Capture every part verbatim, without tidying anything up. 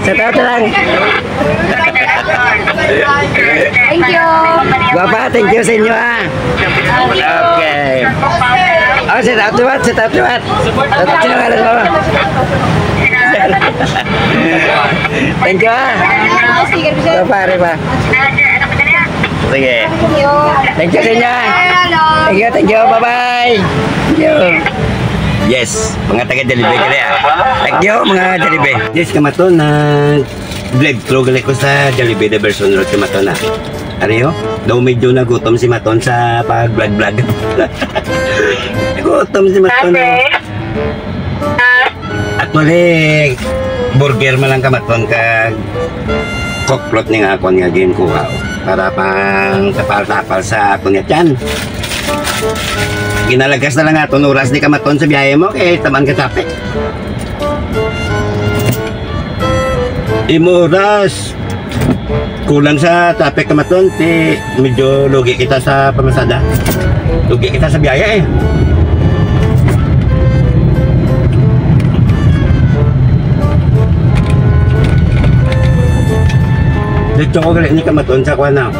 Shout out lang. Thank you. Guwapa, thank you sa inyo, ha. Okay. Oh, shout out to what? Shout out to what? Shout out to what? Thank you, ha. Guwapa, Riva. Sige. Thank you sa inyo. Thank you, thank you. Bye-bye. Thank you. Yes, mga taga Jollibee kali, ah. Thank you, mga Jollibee. Yes, kamaton, na drive-thru gali ko sa Jollibee Diversion Road, kamaton, ah. Ari, oh, daw medyo nagutom si Maton sa pag-vlog-vlog. Nagutom si Maton, oh. Actually, burger man lang, kamaton, kag coke float ning akon nga ginkuha, oh, para pang tapal-tapal sa akon nga tiyan. Ginalagas na lang aton oras ni, kamaton, sa biyahe mo kay taman ka traffic. Imo oras. Kulang sa traffic, kamaton, ti medyo lugi kita sa pamasada. Lugi kita sa biyahe, eh. Dito ko gali ni, kamaton, sa kuan na.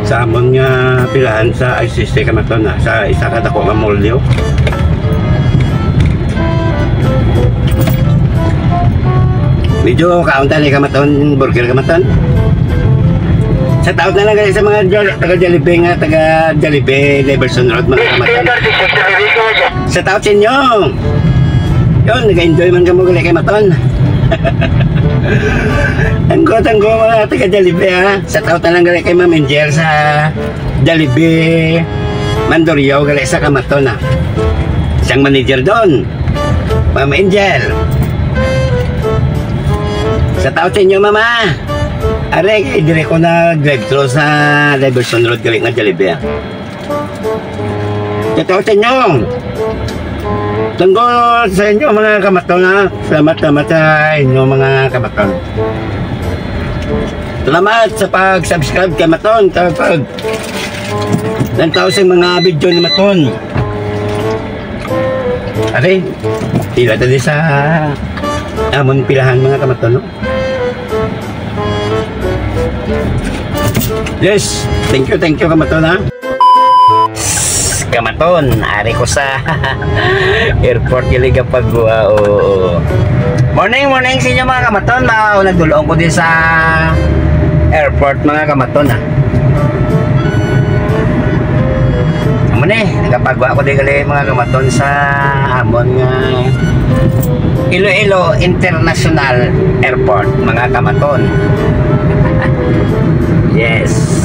Sa amon nga pilahan sa I C C, kamaton, na sa isa ka dako nga molyo. Medyo kaon ta ni, kamaton, burger, kamaton. Shout out na lang gali sa mga Jol-, taga Jollibee nga, taga Jollibee, Diversion Road, mga kamaton. Shout out sa inyo. Yun, nag-enjoy man kamo gali kay Maton. Tanggo, tanggo, mga taga Jollibee, ha. Shout out na lang gali kay Ma'am Angel sa Jollibee Mandurriao, gali sa Kamaton, ah. Siyang manager doon, Ma'am Angel. Shout out sa inyo, Mama. Are, kay dire ko na drive-thru sa Diversion Road, gali nga Jollibee, ah. Shout out sa inyo. Tungkol sa inyo, mga kamaton, ha. Salamat, salamat sa inyo, mga kamaton. Salamat sa pag-subscribe kay Maton, sa pag-, ng tao sa mga video ni Maton. Are, pila tadi sa amon pilahan, mga kamaton, no? Yes, thank you, thank you, kamaton, ha. Kamaton, ari ko sa airport, gali gapagwa, oo. Morning, morning sa inyo, mga kamaton. Mga nagdulong ko din sa airport, mga kamaton, ah. Amo ni, nagapagwa ko din gali, mga kamaton, sa amon nga Iloilo International Airport, mga kamaton. Yes.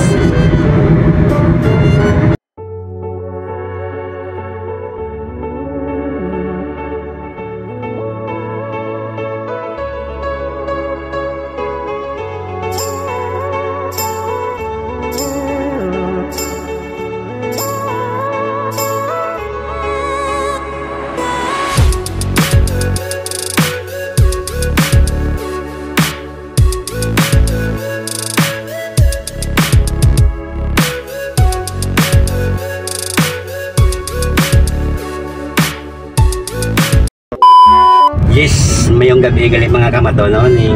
Yes, mayong gabi gali, mga kamaton, no? Ning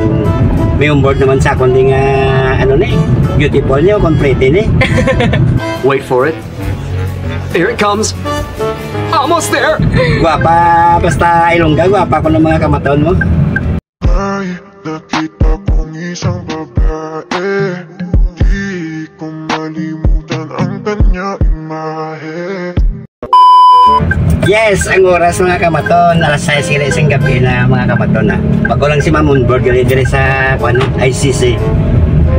may onboard naman sa akon ding, ah, ano ni, beautiful niyo, kung pretty ni. Wait for it. Here it comes. Almost there. Guwapa, basta Ilongga, guwapa ko ng mga kamaton mo. May nakita kong isang babae, di ko malimutan ang kanya imahe. Yes, ang oras, mga kamaton, alas sais gali sing gabi na, mga kamaton, ah. Bago lang si Ma'am onboard gali diri sa, kuwan, I C C.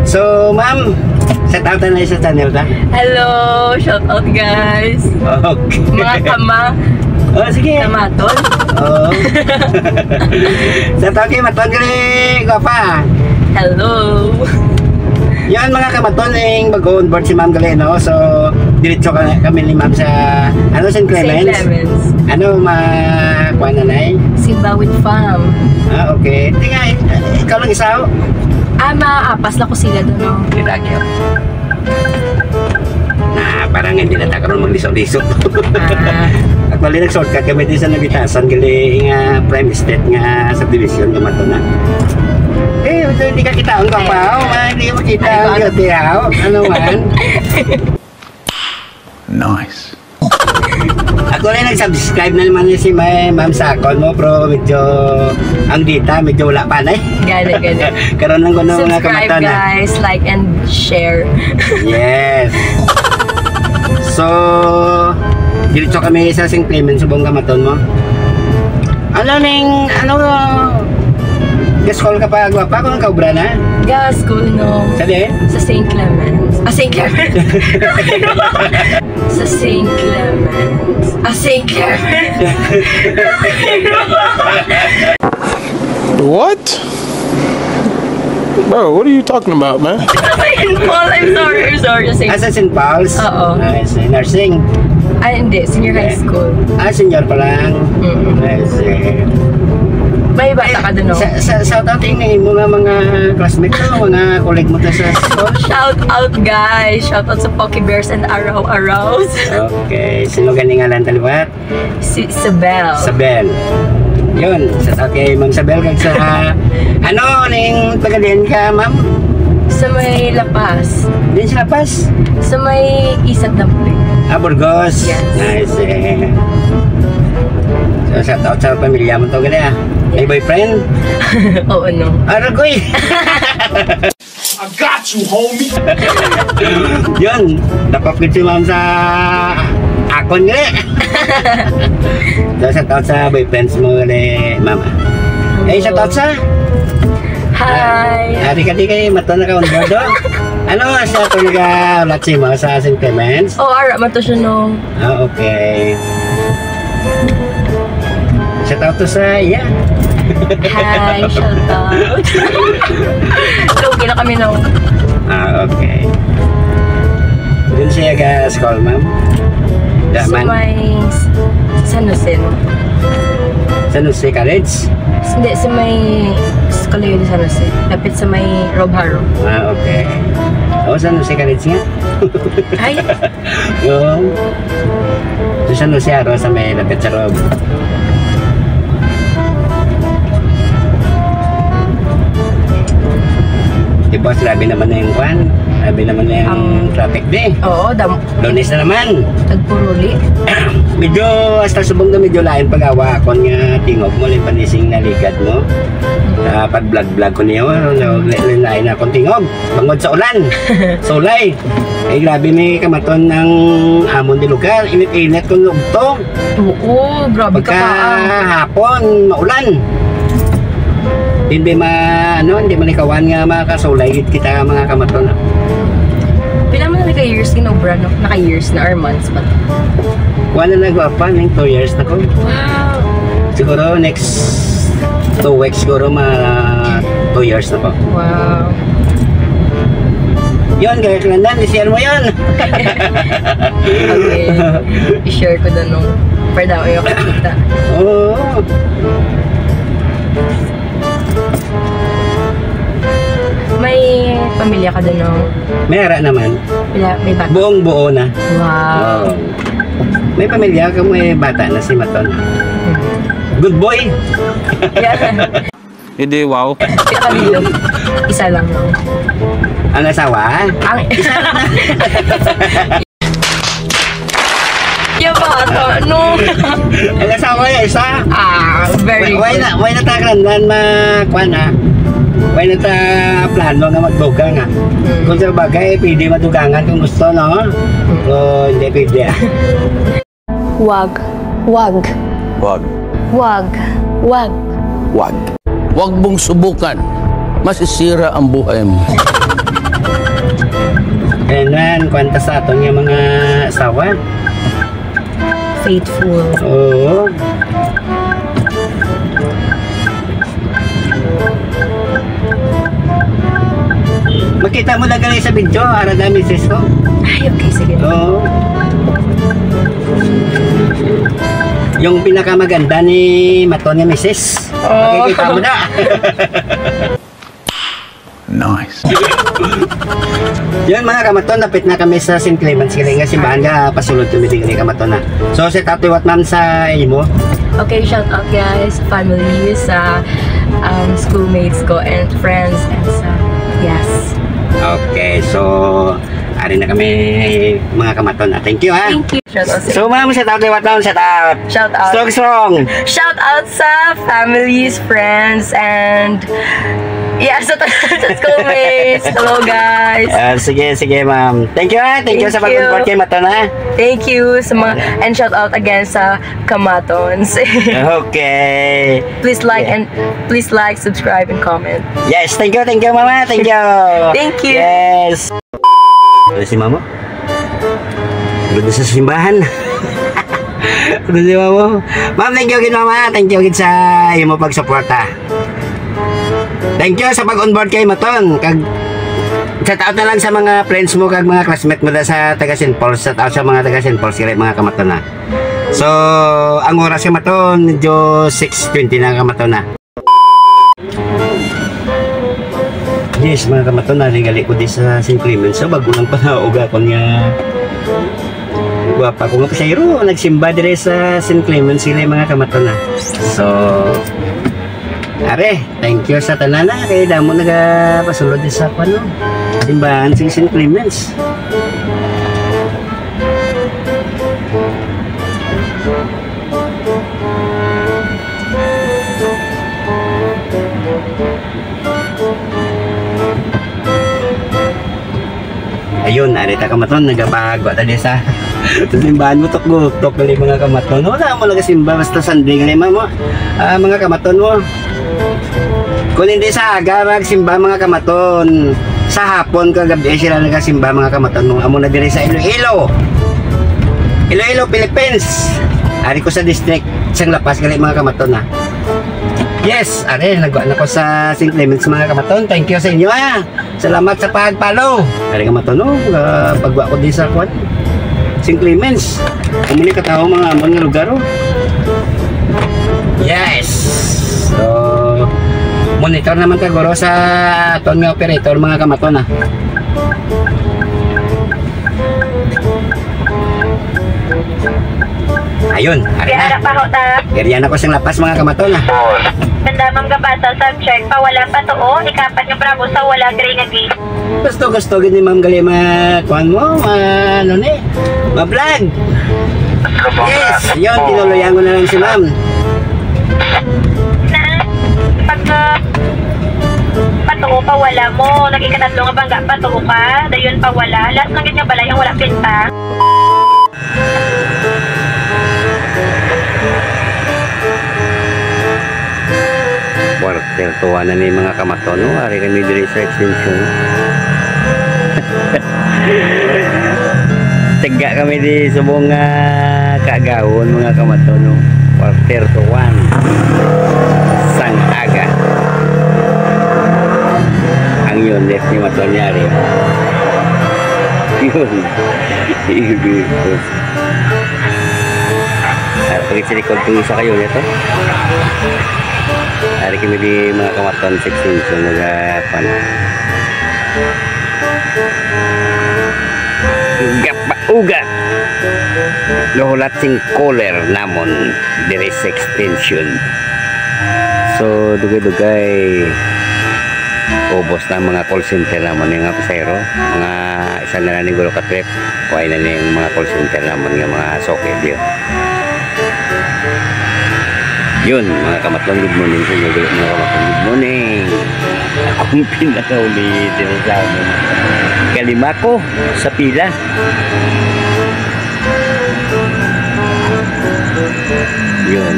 So, Ma'am, shout out na sa channel ta. Hello, shout out, guys. Okay. Mga kama-, Oh, sige. Kamaton. Oo. Shout out kay Maton gali, guwapa. Hello. Yan, mga kamaton, ning mag-onboard si Ma'am gali, no? So, diretso ka, kami ni Ma'am sa, ano, Saint Clements? Saint Clements. Ano, ma-, kuwan na, Nay? Simba with fam. Ah, okay. Hindi nga, ik-, ikaw lang isa, oh. Ah, maapas lang ko sila doon, no? Kita, kita. Na, parang hindi na ta karon magliso-liso. Ah. Actually, nag-shortcut kami din sa Nabitasan, gali nga Prime Estate nga subdivision, nga Maton na. Eh, ito hindi ka kita ang kapaw. Ah, hindi mo kita ang guilty, ha? Ano man? Nice. Ako rin nag-subscribe na naman ni si may ma'am sa akon mo, pero medyo ang data, medyo wala pa na eh. Gani, gani. Karon lang ko na mga Subscribe, kamatan na. Guys, like and share. Yes. So, diretso kami sa Saint Clement subong kamaton mo. Ano ning, ano, ga-school ka pa, gwapa, kung kaubra na? Ga-school, no. Sabi eh? Sa Saint Clements. Ah, Saint Clements. Sa Saint Clements. Ah, Saint Clements. What? Bro, what are you talking about, man? Saint Paul, I'm sorry, I'm sorry. Saint Ah, sa Saint Paul's? Oo. Nice. Nursing? Ah, hindi. Senior high Hindi. school. Ah, senior pa lang? Mm. Nice. May bata ka dun, no? Sa, sa, shout out ini mo nga mga classmates mo, mga colleague mo to sa school? Shout out, guys! Shout out sa Poke Bears and Araw-Araws. Okay. Sino gani ngalan taliwat? Si Isabel. Isabel. Yun, sa, okay, Ma'am Isabel, kag sa, ano, ning taga diin ka, ma'am? Sa may La Paz. Din sa La Paz? Sa may Isat Dumpling. Ah, Burgos. Yes. Nice, eh. So, shout out sa pamilya mo to, gali, ah. May boyfriend? Oo, no. Aragoy! I got you, homie! Yun, dakop gid si ma'am sa akon nga. So, shout out sa boyfriends mo ni mama. Eh, shout out sa Hi! Ah, di ka, di kayo, mato na ka on board, oh. Ano nga siya ito nag-ulat sa imo sa Saint Clements? Oh, ara, mato siya, no. Ah, okay. Shout out to sa iya. Hi, shout out. Okay na kami, no? Ah, okay. Dun siya ga school, ma'am? Sa Daman? may s-, San Jose, no? San Jose College? Hindi, sa may s-, Colegio de San Jose. Lapit sa may Rob Haro. Ah, okay. Oh, San Jose College nga? Ay, Yung sa San Jose Aro sa may lapit sa Rob. Di ba, grabe naman na yung kwan. Grabe naman na yung Ang traffic di. Oo, dam-, Lunes na naman. Tagpuruli. Medyo hasta subong na medyo lain pag-awa akon nga tingog mo, lipanising naligad mo. Ah, pag-vlog-vlog ko niyo, ano, lain akong tingog. Bangod sa ulan. Sulay. Eh, grabe may kamaton ng amon di lugar. Init-init kung ugto. Oo, grabe ka pa. Pagkahapon, maulan. Hindi ma, ano, hindi man ikawan nga makasulay gid kita mga kamaton, ah. Pila man na ka years ginobra, no? Naka years na or months pa? Wala na, gwapa, ning two years na ko. Wow. Siguro next two weeks, siguro ma two years na po. Wow. Yun, kaya ka nandun, i-share mo yun. Okay. I-share ko doon nung para daw yung kakita. Oo. May pamilya ka doon, no? May ara naman. Wala, may bata. Buong buo na. Wow. Wow. May pamilya ka, may bata na si Maton. Hmm. Good boy. Yeah. Hindi, wow. Isa lang. Ang asawa? Ang isa lang. Yung bata, no? Ang asawa niya, isa. Ah, very Why, why good. na, why na tayo lang ma, kwan, ah? Why na ta plano nga magdugang, ah? Hmm. Kung sa bagay, pwede madugangan kung gusto, no? Hmm. So, hindi pwede, ah. Wag. Wag. Wag. Wag. Wag. Wag. Wag mong subukan. Masisira ang buhay mo. Ayan, kwanta sa aton nga mga asawa. Faithful. Oo. Makita mo na gali sa video, ara na misis ko. Ay, okay, sige. Oo. Yung pinakamaganda ni Maton nga misis. Oo. Makikita mo na. Nice. Yun, mga kamaton, lapit na kami sa Saint Clements, kini nga simbahan nga pasulod kami din ni kamaton na. So, shout out liwat, ma'am, sa imo. Okay, shout out, guys, sa family, sa um, schoolmates ko and friends and sa, yes. Okay, so, ari na kami, mga kamaton, ah. Thank you, ha? Thank you. Shout out sa So, ma'am, shout out, shout out, shout out. Shout out. Strong, strong. Shout out sa families, friends, and, yeah, sa, sa schoolmates. Hello, guys. Ah, sige, sige, ma'am. Thank you, ha? Thank you Thank sa pag-, you. Pag-, kay Maton, ha? Thank you sa mga, and shout out again sa Kamatons. Okay. Please like Yeah. and, please like, subscribe, and comment. Yes, thank you, thank you, mama. Thank you. Thank you. Yes. Ano si mama? Good sa simbahan. Ano si mama? Ma'am, thank you gid, mama. Thank you gid sa imo pagsuporta. Thank you sa pag-onboard kay Maton. Kag shout out na lang sa mga friends mo kag mga classmate mo da sa taga Saint Paul. Shout out sa mga taga Saint Paul, sila mga kamaton na. So, ang oras kay Maton, medyo six twenty na, kamaton na. Yes, mga kamaton, naligali ko di sa Saint Clement. So, bago lang pa nauga ko niya. Gwapa ko nga pasayro, nagsimba dire sa Saint Clement sila, mga kamaton, ah. So, are, thank you sa tanan, ah, kay damo nagapasulod sa, ano, simbahan sa Saint Clements. Ayun, ari ta kamaton, nagapagwa ta di sa simbahan mo, tuktok-tuktok gali, mga kamaton. Wala mo nagasimba, basta Sunday gali, ma'am, mo. Ah, mga kamaton mo. Kung hindi sa aga, magsimba, mga kamaton. Sa hapon, kagabi, sila nagasimba, mga kamaton mo. Amo na diri sa Iloilo. Iloilo, Philippines. Ari ko sa district, sang La Paz, gali, mga kamaton, ha. Yes, ari, nagwa na ko sa Saint Clements, mga kamaton. Thank you sa inyo, ha. Salamat sa pag-follow. Ari nga matunog, ah, pagwa ko di sa kwan. Saint Clements. Amo ni katawo mga amon nga lugar, oh. Yes. So, monitor naman ka, guro, sa aton nga operator, mga kamaton, ah. Ayun, ari na. Kaya na pa ho ta. Area na ko sing La Paz, mga kamaton, ah. Ganda, ma'am, gabasa, subject, pawala, patuo, ikapat nga bravo sa wala, gray nga gate. Gusto, gusto gid ni ma'am gali ma-, kuan mo, ma-, ano ni, ma-vlog. Yes, yun, tinuluyan ko na lang si ma'am. Na, pag, uh, patuo, pawala mo, nag-ikatatlo nga bangga, patuo ka, dayon pawala. Last lang gid nga balay ang wala pinta. Quarter to one na ni, mga kamaton, no? Ari kami diri sa extension. Tagga kami di subong, ah, kaagahon, mga kamaton, no? Quarter to one sang aga. Ang unit ni Maton yari. Yun. Ibig ko. Ah, pagit sa likod kung isa kayo nito. Ari kami di, mga kamaton, sa extension, mga pan. Gap ba? Ugat. Nahulat sing caller namon diri sa extension. So, dugay-dugay, ubos na ang mga call center namon, yung mga pasahero. Mga isa na lang ni gulo ka trip. Kuhain na ning mga call center namon nga mga suki, view. Yun, mga kamaton, good morning sa inyo, mga kamaton, good morning. Akong pinakauli dito sa amin. Kalima ko sa pila. Yun.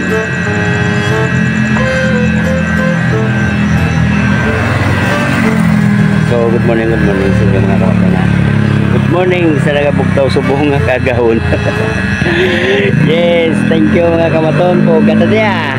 So, good morning, good morning sa inyo, mga kamaton, ha. Good morning sa nagabugtaw subong nga kaagahon. Yes, thank you, mga kamaton. Pugata diya.